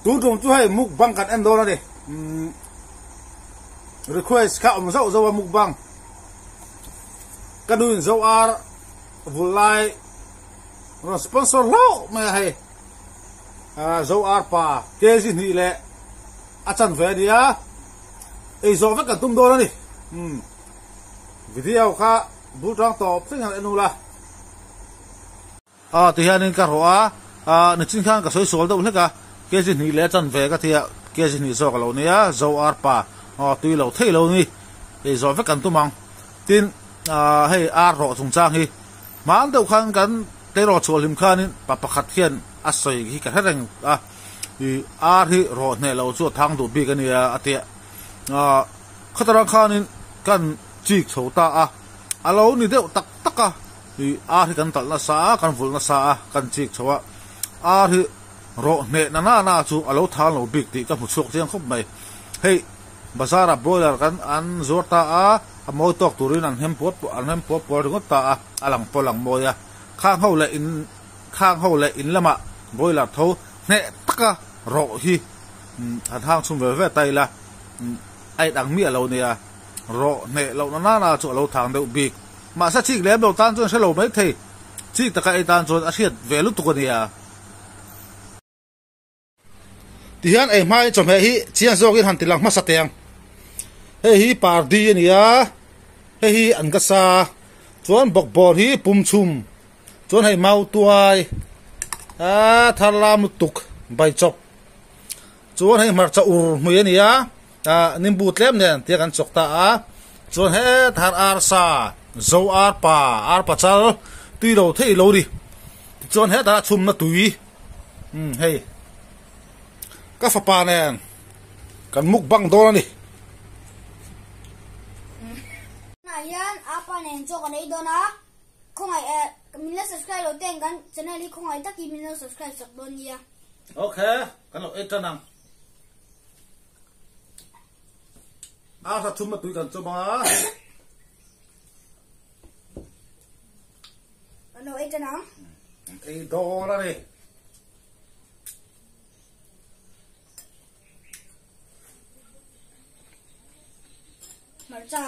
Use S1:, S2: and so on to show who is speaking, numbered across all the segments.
S1: Tun tum chu hei mukbang kan en dawn a ni. Umm request kha awm zauh zauh a mukbang. Ka nu in zo ar vul lai rawn sponsor hlauh mai a hei. Zo ar pa kg hnih leh a chanve a nia. Ei zawh vek kan tum dawn a ni. Umm video kha bul tang tawp thleng han en ula. Aw ti hianin ka rawh a, ah nichin khan ka sawi sual deuh hlek a, kg hnih leh a chanve ka ti a, kg hnih zawk a lo nia, zo ar pa aw tui lo thei lo ni, ei zawh vek kan tum ang. Tin, ah hei ar rawh chungchang hi hman deuh khan kan tleirawl chhuah hlim khanin pa pakhat hian a sawi hi ka hre reng a, ih ar hi rawh hneh lo chu a thang duh bik a nia a tia, ah khatarang khanin kan chik chho ta a, a lo ni deuh tak tak a. Ih ar hi kan talh nasa a, kan vulh nasa a, kan chik chho a, ar hi rawh hneh na na na chu a lo thang lo bik tih ka hmu chhuak chiang khawp mai. Hei bazar ah broiler kan an zuar ta a, a mawi tawk turin an hem puat an hem puat pual ringawt ta a, a lang pawh a lang mawi a, khang ho leh in khang ho leh in lamah broiler tho hneh taka rawh hi han hang chhum ve ve ta ila a inang miah lo nia, rawh hneh loh na na na chu a lo thang deuh bik. Mahse chik lem lo tan chuan hre lo mai thei. Chik taka ei tan chuan a hriat ve lutuk a nia. Tihian ei hmain chawhmeh hi chiang zawkin han ti lang hmasa teh ang. Hei hi pardi a ni a, hei hi an ka sa, chuan bawkbawn hi pum chhum, chuan hei mautuai, a thar lam lutuk bai chawp, chuan hei hmarcha ur hmui a ni a. Ah nimbu tlem nen tia kan chawk ta a, chuan het har arsa, zo arpa, arpa chal tui lo thei lo ni. Tichuan hetah chhumna tui umm hei ka fapa nen kan mukbang dawn a ni.
S2: Tunah hian apa nen chaw kan ei dawn a, khawngaih eh min la subscribe lo ten kan channel hi khawngaih takin min lo subscribe sak dawn nia.
S1: Okay, kan lo ei tan ang. A hla thum a tui kan chawm a.
S2: Ano ei tan ang?
S1: Ei dawn a ni.
S2: Hmarcha.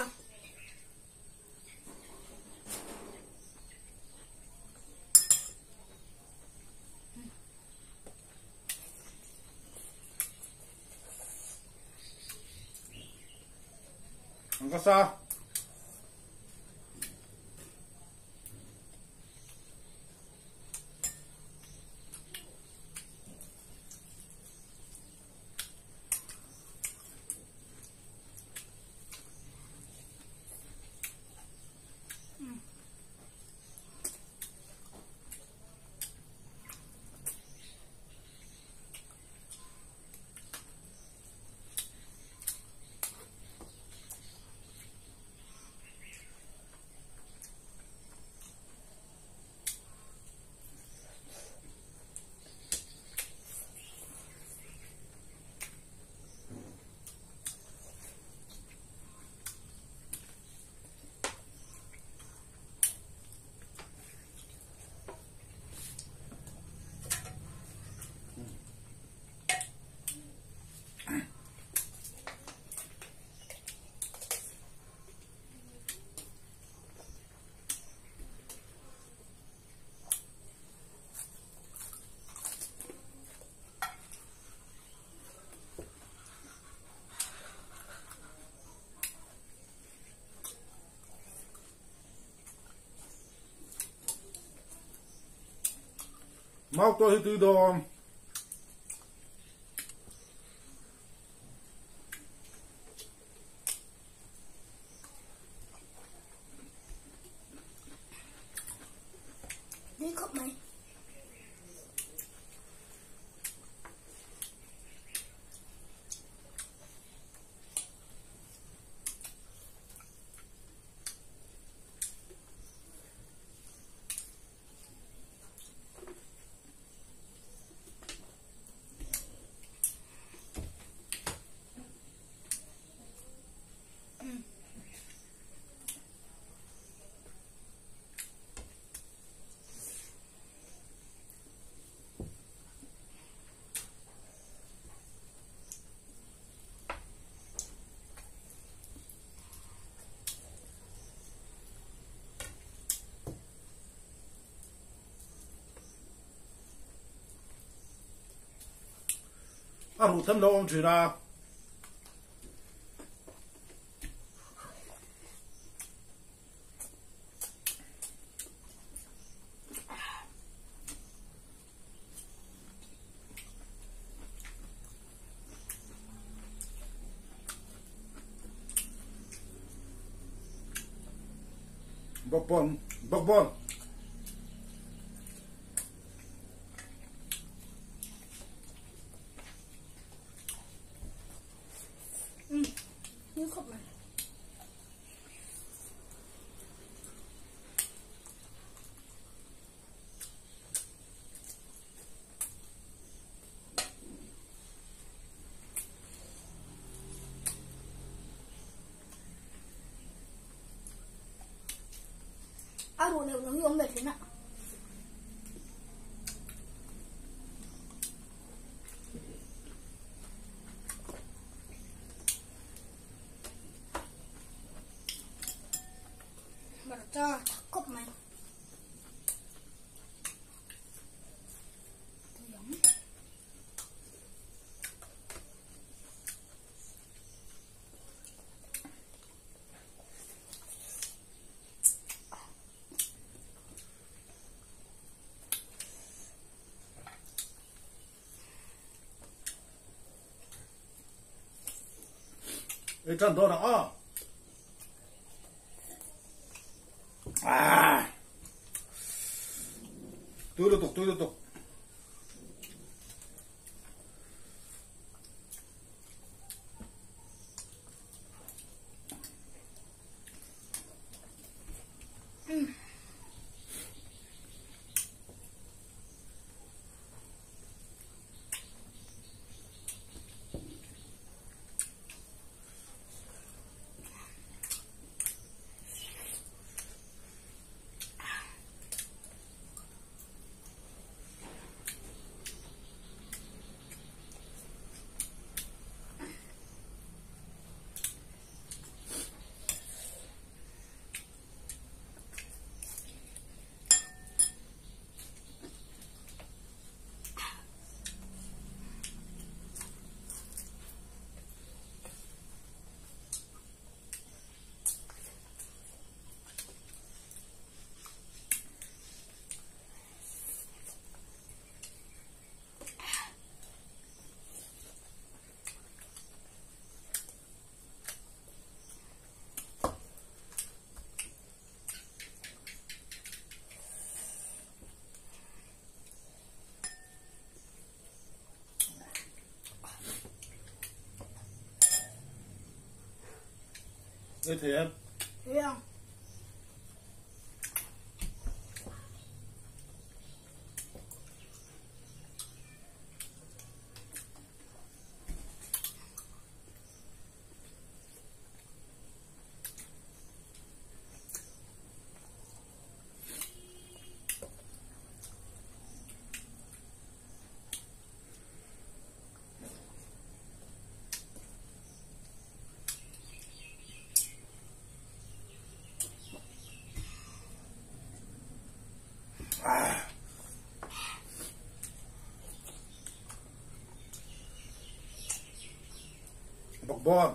S1: Ang ka sa. Mau to hi tui dawn.
S2: Tui khawp mai.
S1: A ruh them lo awm thin a. Bawkbawn, bawkbawn.
S2: Ni khawp mai. A ruh neuh neuh hi awm ve thin a. Hmarcha thak khawp mai.
S1: Ei tan dawn ang aw. Ah. Tui lutuk, tui lutuk. Ei thei em?
S2: Thei ang.
S1: Bawkbawn.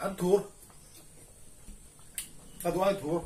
S1: An thur. Ka duh ai thur.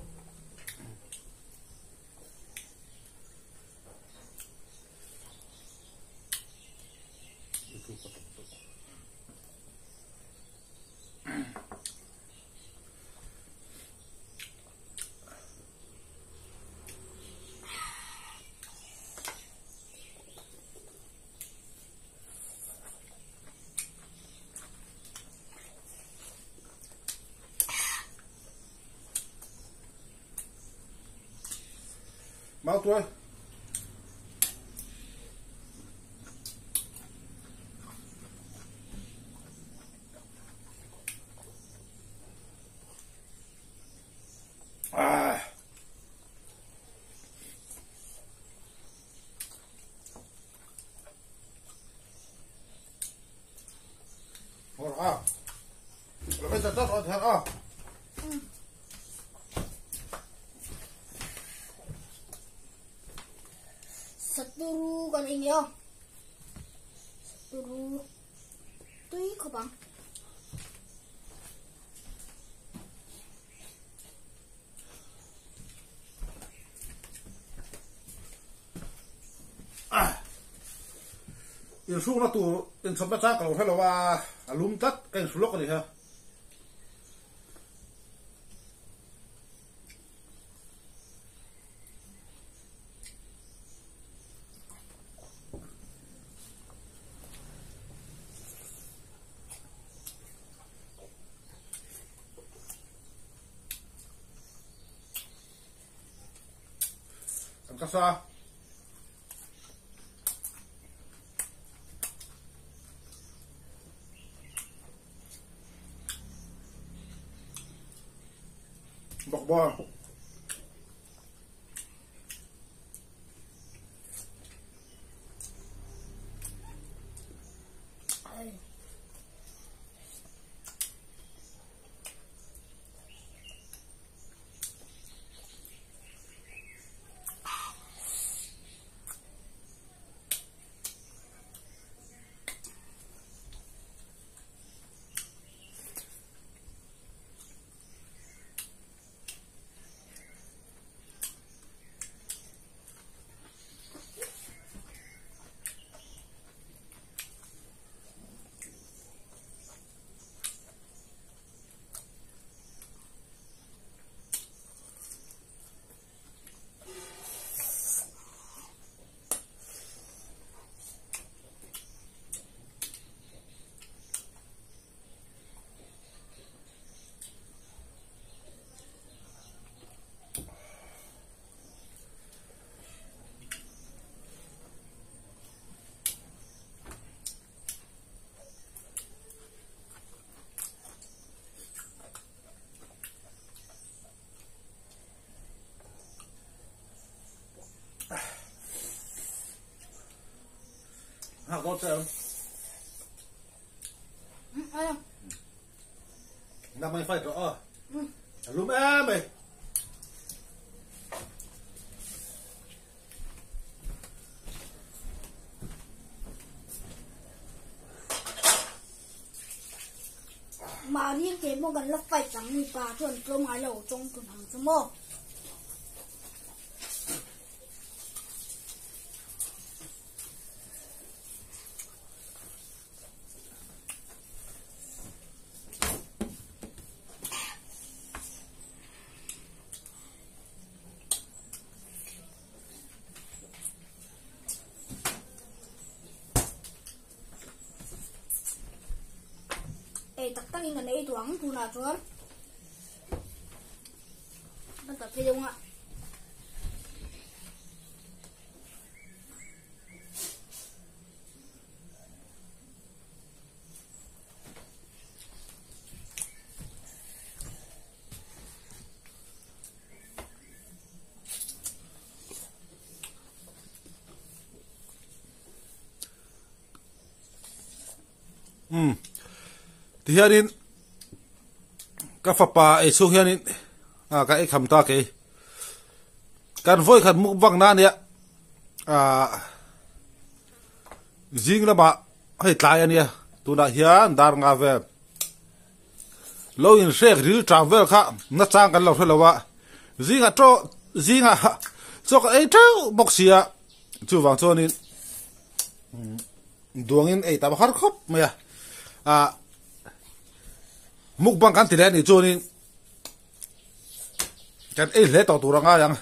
S1: Mau tuai. Ah. Ah.
S2: Saturu kan ei nia. Saturu tui khawp ang.
S1: Inhrukna tur inchawpna chang ka lo hre lo a, a lum tlat ka inhru lawk a ni kha. Kan ka sa. Bawkbawn. Hak dawt che em? Nang mai fight rawh aw. A lum em mai.
S2: Mahni ke pawh kan la fight ang mipa chuan tlawm ngai lo tawng tun ang chu maw. Ei tak takin kan ei duh ang tunah chuan kan tak phei deuh ang a.
S1: Umm tihianin ka fapa ei chhung hianin ah ka ei kham ta kei kan vawi khat mukbang na ania ah zing lamah hei tlai ania tunah hian dar nga vel. Lo inhrek ril tang vel kha nachang kan lo hre lo a, zingah chaw zingah chaw kan ei teuh bawk si a, chuvang chuanin duangin ei tam har khawp mai a, ah mukbang kan ti leh a nih chuanin kan ei hle tawh tur a ngai ang.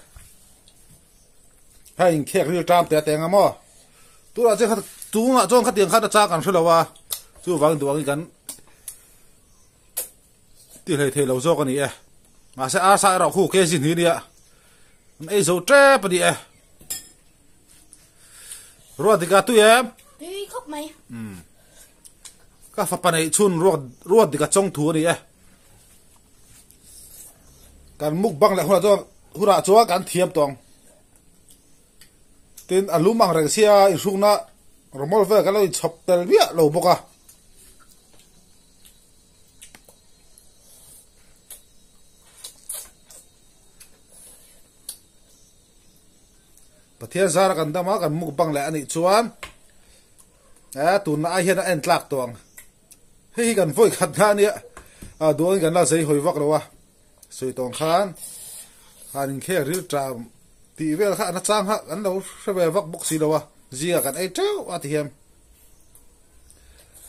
S1: Hei inkhek ril tang te a teng a maw? Tunah chuan tunah chuan khatiang khan a chang kan hre lo a, chuvangin duangin kan ti hlei thei lo zawk a ni e. Mahse arsa erawh khu kg hnih nia an ei zo tep a ni e. Ruat dika tui em?
S2: Tui khawp mai.
S1: Umm. Ka fapa neih chhun ruat ruat dika chawng thu a ni e. Kan mukbang leh hunah chuan hunah chuan kan thiam tawh ang. Tin a lum ang reng sia inhrukna rawmawl vel kan lo inchhawp tel miah lo bawk a. Pathian zara kan dam a kan mukbang leh a nih chuan eh tunna ai hian a en tlak tawh ang. Hei hi kan vawi khat hna a nia a duangin kan la zei hawi vak lo a sawi tawng khan han inkhel ril ṭam tih vel kha a nachang kha kan lo hre ve vak bawk si lo a zingah kan ei ṭeuh a ti hian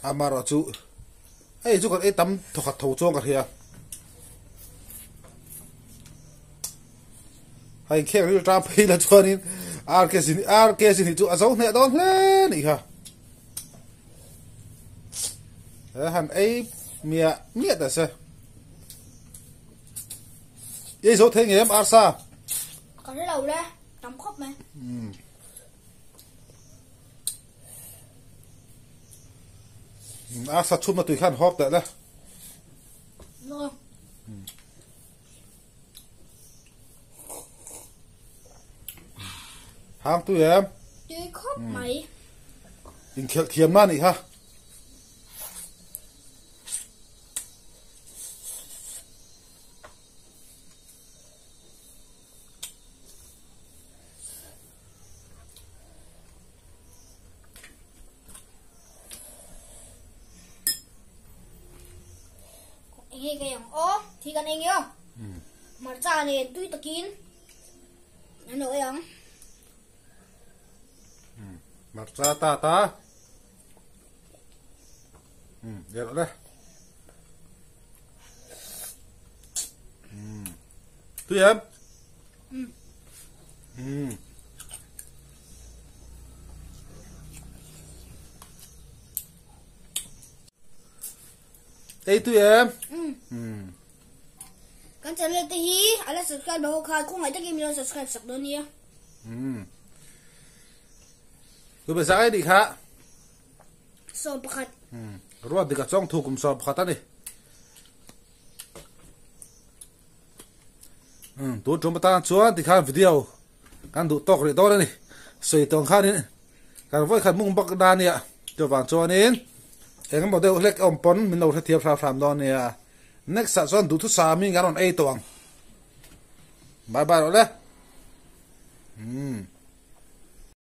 S1: amaherawh chu hei chu kan ei tam thawkhat tho chuang ka hria hei inkhel ril ṭam phei la chuanin R K zin R K zin hi chu a zo hneh dawn hle nih kha. He han ei miah miah ta se. Ei zo thei ngem arsa?
S2: Ka hre lo le, tam khawp mai.
S1: Um. Arsa chhum na tui khan hawk teh le.
S2: No.
S1: Hang tui em?
S2: Tui khawp mai.
S1: Inkhelh thiam na nih kha.
S2: Enge ka yang aw, thi kan eng yo. Hmarcha nen tui takin an lo ei ang.
S1: Hmarcha ta ta. Leh rawh le. Tui em? Ei tui em?
S2: Kan channel te hi a la subscribe lo ho kha khawngaih takin min lo subscribe sak dawn nia.
S1: Tu be zak ei nih kha.
S2: 11.
S1: Ruat dik a chawng thu kum 11 a ni. Tun tum atan chuan tikhan video kan duh tawk rih dawn a ni. Sawi tawng khanin kan vawi khat mung bak na nia. Chuvang chuanin engemaw deuh hlek awm pawn min lo hrethiam hram hram dawn nia. Next ah chuan duhthusam in kan rawn ei tawh ang. Bye bye rawh le. Umm.